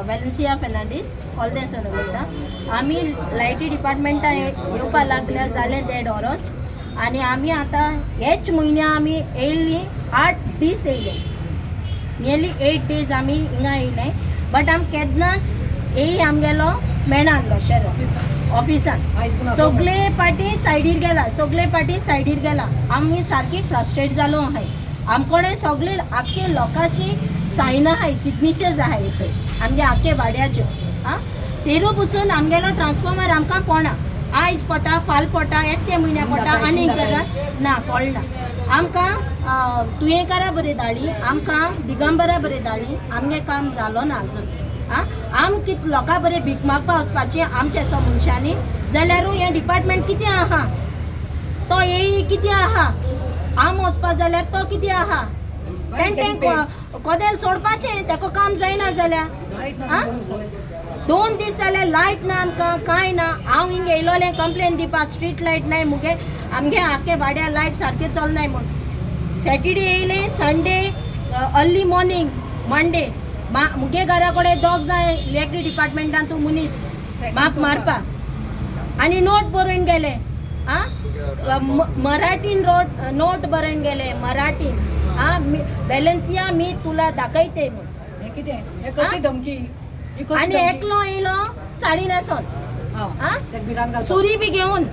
वेलन्सिया फेर्नांडीस, ऑल्देसून उलयता. आमी लायटी डिपार्टमेंटा येवपा लागल्या जालें देड वरोस आनी आमी आतां हेच म्हयन्या आमी येयल्ली 8 दीस येयले, नियरली 8 डेज आमी हिंगा येयले, बट आम केन्नाच येई आमगेलो मेळनासलो. शरद ऑफिसान सगळे पार्टी सायडीर गेला, सगळे पार्टी सायडीर गेला. आमी सारकी फ्रस्ट्रेट जालो आहाय. आमकोडे सगळे आख्खे लोकांची सायनां आहाय, सिग्नेचर्स आहाय थंय आमगे आख्खे वाड्याच्यो. आं, तेरू पसून आमगेलो ट्रान्सफॉर्मर आमकां पोणा. आयज पोटा, फाल पोटा, येते म्हयन्या पोटा आनी केन्ना ना पडना आमकां. तुयेंकारा बरें धाडली आमकां, दिगंबरा बरें धाडली, आमगे काम जालो ना अजून. आं, आम कित लोकां बरें भीक मागपा वचपाचें आमचे सो मनशांनी जाल्यारूय हें डिपार्टमेंट कितें आहा? तो येई कितें आहा? आम वचपा जाल्यार तो कितें आहा? तेंचें कोदेल सोडपाचें, तेका काम जायना जाल्यार. आं, 2 दीस जाले लायट ना आमकां, कांय ना. हांव हिंग येयलोलें कंप्लेन दिवपा, स्ट्रीट लायट नाय मुगे, आमगे आख्खे वाड्यार लायट सारकें चलनाय म्हूण. सॅटर्डे येयले, संडे अर्ली मॉर्निंग, मंडे मुगे घरा कडेन दोग जाय इलेक्ट्रीक डिपार्टमेंटान तूं मनीस म्हाका मारपा आनी नोट बरोवन गेले. आं, मराठीन रोट नोट बरोवन गेले मराठीन. आं, बॅलन्सिया मी तुला दाखयते म्हूण. हे कितें? हे कसली धमकी ही? कसली आनी धमकी? एकलो येयलो साडी न्हेसोन. हा, आं? तेका भिरांत घालता. सुरी बी घेवन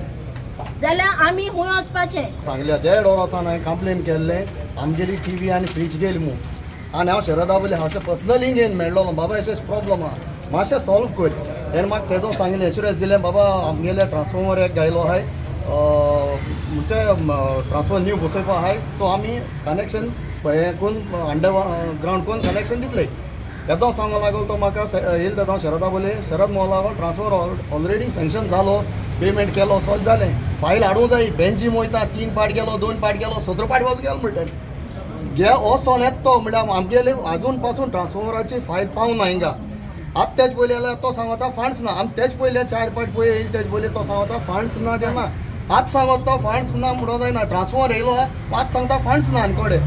जाल्यार आमी खूंय वचपाचें? सांगल्या देड वरासान हांवें कंप्लेन केल्लें, आमगेली टीवी आनी फ्रीज गेली म्हूण. आनी हांव शरदा बोले हांव पर्सनली घेवन मेळ्ळो, बाबा अशें प्रॉब्लम आहा, मातशें सॉल्व कर. तेणें म्हाका तेदो सांगलें, एश्युरन्स दिलें, बाबा आमगेले ट्रान्सफॉर्मर एक घायलो आहाय, म्हणजे ट्रान्सफॉर्मर न्यू बसोवपा आहाय, सो आमी कनेक्शन हें करून, अंडर ग्रावंड करून कनेक्शन दितले. तेदो सांगो लागलो तो म्हाका येयल तेदो शरदा बोले, शरद म्हणो लागलो, ट्रान्सफॉर्मर ऑलरेडी सँक्शन जालो, पेमेंट केलो, सगळें जालें, फायल हाडूंक जाय. बेंजीम वयता, तीन पाट गेलो, दोन पाट गेलो, 17 पाट वच गेलो म्हणटा गे वचोन येता तो. म्हणल्यार आमगेले आजून पासून ट्रान्सफॉर्मराची फायल पावना हिंगा. आतां तेज पयले जाल्यार तो सांगता फंड्स ना. आमी तेज पयले चार पाट पळय येयले, तेज पयले तो सांगता फंड्स ना तेन्ना. आतां सांगता तो फंड्स ना म्हणून जायना. ट्रान्सफॉर्मर येयलो, आतां सांगता फंड्स ना आनी कडेन.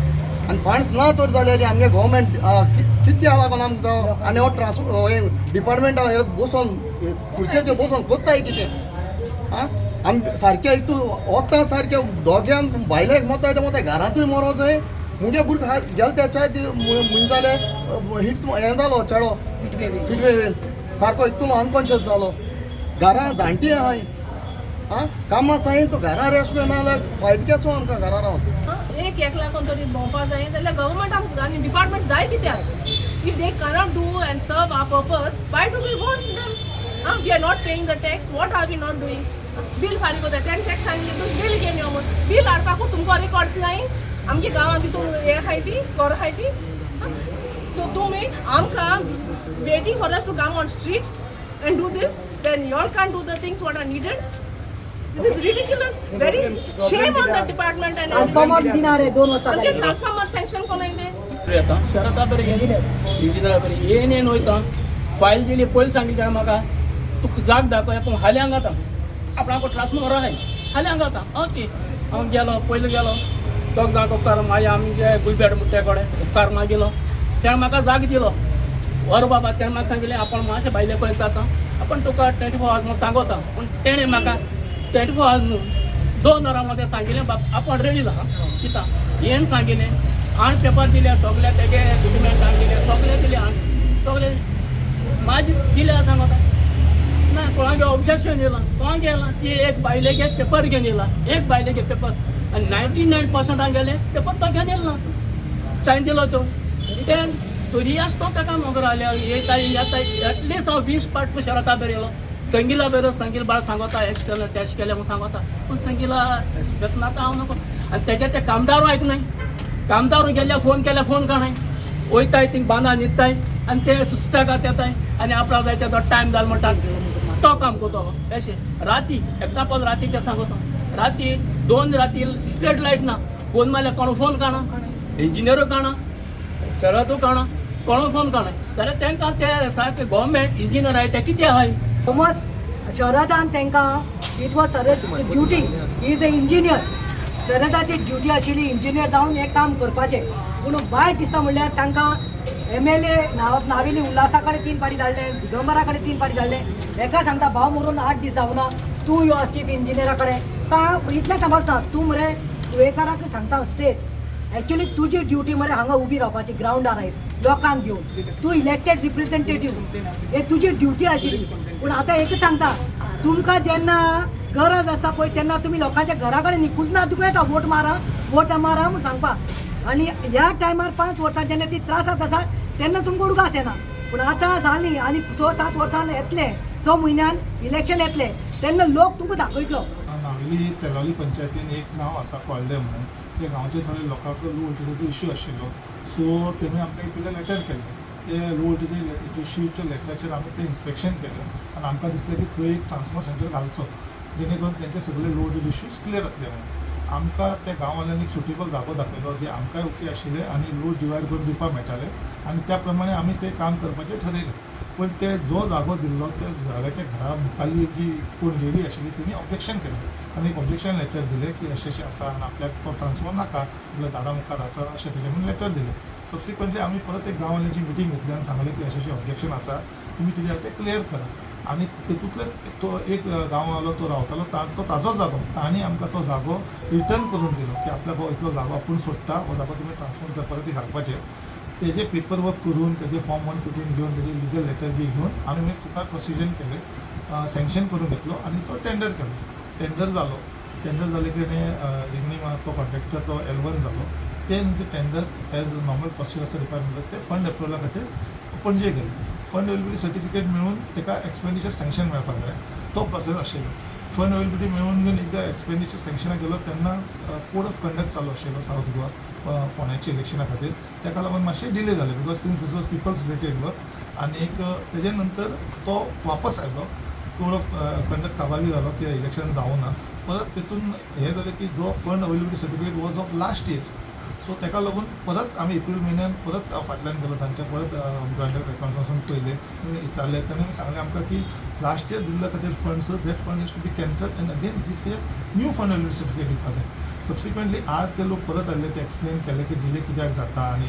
आनी फंड्स ना तर जाल्यार आमगे गोवोरमेंट कित्याक लागून आमकां? आनी हो ट्रान्सफॉर्मर डिपार्टमेंट बसोन खुर्चेचेर बसोन कोत्ताय कितें? आं, आमी सारकें हितून वता, सारकें दोग्यान भायले मोताय ते मोताय, घरांतूय मरो जाय. मुगे भुरगो गेले तेच्या म्हण जालें, हिट्स हें जालो चेडो हिटवे सारको इतलो अनकॉन्शियस जालो. घरां जाणटी आहाय. आं, कामां सायन तो घरा रेस्ट मेळना जाल्यार फायदो केसो आमकां घरा रावन? एक एक लागून तरी भोंवपा जाय जाल्यार गव्हर्मेंट आमकां आनी डिपार्टमेंट जाय कित्याक? If they cannot do and serve our purpose, why do we want them? We are not paying the tax. What are we not doing? Bill फारीक कोता तेणें टॅक्स सांगली, तूं बील घेवन यो म्हूण. बील हाडपाकू तुमकां रिकॉर्ड्स नाय? आमगे गांवांत तूं हें खाय ती घर खाय ती. सो तुमी आमकां waiting for us to come on streets and do this, then you all can't do the things what are needed. This is ridiculous. Very shame on the department and transformer दिना रे 2 वर्सां आमचे जाली. Transformer sanction कोण ते. येता शरदा बरें, इंजिनियरा बरें येन वयता. फायल दिली पयलीं, सांगली तेणें म्हाका, तुका जाग दाखय पूण हाल्यां हांगा आतां आपणाक ट्रान्सफॉर्मर आहाय हाल्यां हांगा आतां. ओके, हांव गेलो, पयलीं गेलो, दोग जाणांक उपकार मागीर आमचे गुलबेट म्हणटा कडेन उपकार मागिलो. तेणें म्हाका जाग दिलो वर बाबा. तेणें म्हाका सांगिल्लें, आपण मातशें भायले खंय जाता, आपण तुका 24 आवर्स म्हूण सांगता. पूण तेणें म्हाका 24 आवर्स न्हू, 2 वरां मदें सांगिल्लें, बाब आपण रेडी जा दिता येन सांगिल्लें. आनी पेपर दिले सगळे, तेगे डॉक्युमेंट हाडून दिले सगळे, दिले आनी सगळे मागीर दिले. सांगता ना कोणागे ऑब्जेक्शन येयलां, कोणाक येयलां? ती एक बायलेगे पेपर घेवन येयला, एक बायलेगे पेपर आनी 99%ान गेले पेपर तो घेवन येयला, सायन दिलो तो. ते तरी आसतो ताका मोगरो आल्या येता येता. एटलिस्ट हांव 20 पाट शरता बेर येयलो, संगीला बेर. संगील बाळ सांगता हेश केलें तेश केलें म्हूण सांगता, पूण संगीला बेतना हांव नको. आनी तेगे ते कामदारूय आयकनाय. कामदारूय गेल्या, फोन केल्या, फोन काणाय वयताय, थिंग बांदा न्हिदताय आनी ते सुसेगाद येताय आनी आपणाक जाय तेजो टायम जालो म्हणटा तो काम करतो. अशें राती एग्जाम्पल रातीचें सांगता, राती 2 राती स्ट्रेट लायट ना. फोन मारल्यार कोण फोन काणा, इंजिनियरूय काणा, शरदूय काणा, कोणूय फोन काणा. जाल्यार तांकां ते सारके गोवोरमेंट इंजिनियर आहाय ते कितें आहाय? समज शरदान तांकां, it was Sharad duty, he is a engineer. शरदाची duty आशिल्ली इंजिनियर जावन हें काम करपाचें, पूण वायट दिसता म्हणल्यार तांकां MLA Navelim उल्हासा कडेन 3 फावटी धाडले, दिगंबरा कडेन 3 फावटी धाडले. हेका सांगता भाव मरून 8 दीस जावना, तूं यो चीफ इंजिनियरा कडेन. सो हांव इतलें समजता, तूं मरे तुवेकाराक सांगता स्टेट एक्चुअली तुजी ड्युटी मरे हांगा उबी रावपाची ग्रावंडार आयज लोकांक घेवन. तूं इलेक्टेड रिप्रेझेंटेटीव, हे तुजी ड्युटी आशिल्ली. पूण आतां एकच सांगता, तुमकां जेन्ना गरज आसता पळय तेन्ना तुमी लोकांच्या घरा कडेन निकूच ना, तुका येता वोट मारा वोट मारा म्हूण सांगपाक. आनी ह्या टायमार 5 वर्सां जेन्ना ती त्रासात आसा तेन्ना तुमकां उडगास येना. पूण आतां जाली आनी 6-7 वर्सां येतले, 6 म्हयन्यान इलेक्शन येतलें तेन्ना लोक तुमकां दाखयतलो. नावेली तेलावली पंचायतीन एक गांव आसा कोळडे म्हणून, त्या गांवचे थोडे लोकांक लो वोल्टेजीचो इश्यू आशिल्लो. सो तेणी आमकां एक पयलें लेटर केल्लें. ते लो वोल्टेजी इश्यूच्या लेटराचेर आमी तें इन्स्पेक्शन केलें आनी आमकां दिसलें की थंय एक ट्रान्सफॉर्मर सेंटर घालचो जेणे करून तेंचे सगळे लो वोल्टेज इश्यूज क्लियर जातले म्हणून. आमकां त्या गांववाल्यांनी एक सुटेबल जागो दाखयलो जे आमकांय ओके आशिल्ले आनी लोड डिवायड करून दिवपाक मेळटाले आनी त्या प्रमाणे आमी तें काम करपाचें ठरयलें. पण ते जो जागो दिल्लो त्या जाग्याच्या घरा मुखारली जी कोण लेडी आशिल्ली तिणी ऑब्जेक्शन केलें आनी एक ऑब्जेक्शन लेटर दिलें की अशें अशें आसा आनी आपल्याक तो ट्रान्सफॉर्मर नाका, आपल्या दारा मुखार आसा अशें तेजें म्हणून लेटर दिलें. सबसिक्वंटली आमी परत एक गांववाल्यांची मिटींग घेतली आनी सांगलें की अशें अशें ऑब्जेक्शन आसा, तुमी कितें आसा तें क्लियर करा. आनी तेतूंतल्यान तो एक गांववालो तो रावतालो तो ताजोच जागो, तांणी आमकां तो जागो रिटर्न करून दिलो की आपल्या भाव इतलो जागो आपूण सोडटा, हो जागो तुमी ट्रान्सफॉर्मर करपा खातीर घालपाचें. तेजे पेपर वर्क करून तेजे फॉर्म 114 घेवन तेजे लिगल लेटर बी घेवन आमी मागीर फुकार प्रोसिजन केलें, सँक्शन करून घेतलो आनी तो टेंडर केलो. टेंडर जालो, टेंडर जाले की रिंगणी तो कॉन्ट्रॅक्टर तो L1 जालो. ते नंतर टेंडर एज नॉर्मल प्रोसिजर आसा डिपार्टमेंटात ते फंड एप्रुवला खातीर पणजे गेले. फंड अवेलेबिलिटी सर्टिफिकेट मेळून ताका एक्सपेंडिचर सँक्शन मेळपाक जाय, तो प्रोसेस आशिल्लो. फंड अवेलेबिलिटी मेळून घेवन एकदां एक्सपेंडिचर सँक्शनाक गेलो तेन्ना कोड ऑफ कंडक्ट चालू आशिल्लो सावथ गोवा फोंड्याच्या इलेक्शना खातीर, ताका लागून मातशें डिले जालें because since this was people's related work. आनी एक तेजे नंतर तो वापस आयलो, कोड ऑफ कंडक्ट काबार जालो की इलेक्शन जावं ना. परत तेतून हें जालें की जो fund availability certificate was of last year, so ताका लागून परत आमी एप्रील म्हयन्यान परत फाटल्यान गेलो तांच्या, परत जॉयंट अकाउंट्स वचून पयलें, विचारलें. ताणें सांगलें आमकां की लास्ट इयर दिल्ल्या खातीर funds, that fund is to be cancelled and again this year new fund availability certificate दिवपा जाय. सबसिक्वंटली आज ते लोक परत आयले, ते एक्सप्लेन केले की डिले कित्याक जाता आनी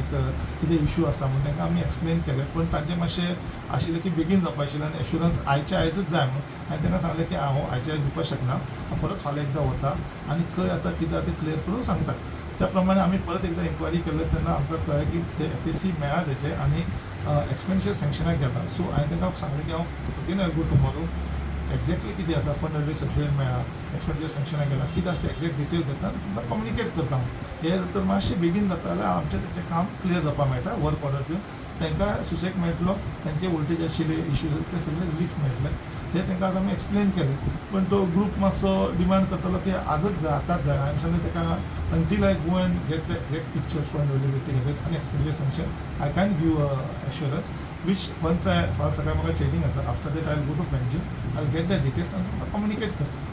कितें इशू आसा म्हूण तांकां आमी एक्सप्लेन केलें. पूण तांचें मातशें आशिल्लें की बेगीन जावपा आशिल्लें आनी एश्युरन्स आयच्या आयजच जाय म्हणून. हांवें तांकां सांगलें की हांव आयच्या आयज दिवपाक शकना, हांव परत फाल्यां एकदां वता आनी खंय आतां कितें आसा तें क्लियर करून सांगता. त्या प्रमाणे आमी परत एकदां इन्क्वायरी केल्ले तेन्ना आमकां कळ्ळें की ते FAC मेळ्ळा तेजे आनी एक्सपेंडिचर सँक्शनाक गेला. सो हांवें तांकां सांगलें की हांव again I go tomorrow, exactly कितें आसा फंड अवेलेबिलिटी सर्टिफिकेट मेळ्ळा, एक्सपेंडिचर सँक्शनाक गेला, कितें आसा एक्झॅक्ट डिटेल घेता तुमकां कम्युनिकेट करता हांव. हें तर मातशें बेगीन जाता जाल्यार आमचें तेचें काम क्लियर जावपाक मेळटा. वर्क ऑर्डर दिवन तांकां सुशेग मेळटलो, तांचे वोल्टेज आशिल्ले इश्यूज ते सगळे रिलीफ मेळटले. हें तांकां आज आमी एक्सप्लेन केलें. पण तो ग्रूप मातसो डिमांड करतालो की आजच जाय, आतांच जाय. हांवें सांगलें ताका until I go and get the exact picture fund availability खातीर आनी expenditure sanction I can give assurance which once I फाल्यां सकाळी म्हाका ट्रेनींग आसा, after that I go to Panjim, I get the details आनी तुमकां कम्युनिकेट करता.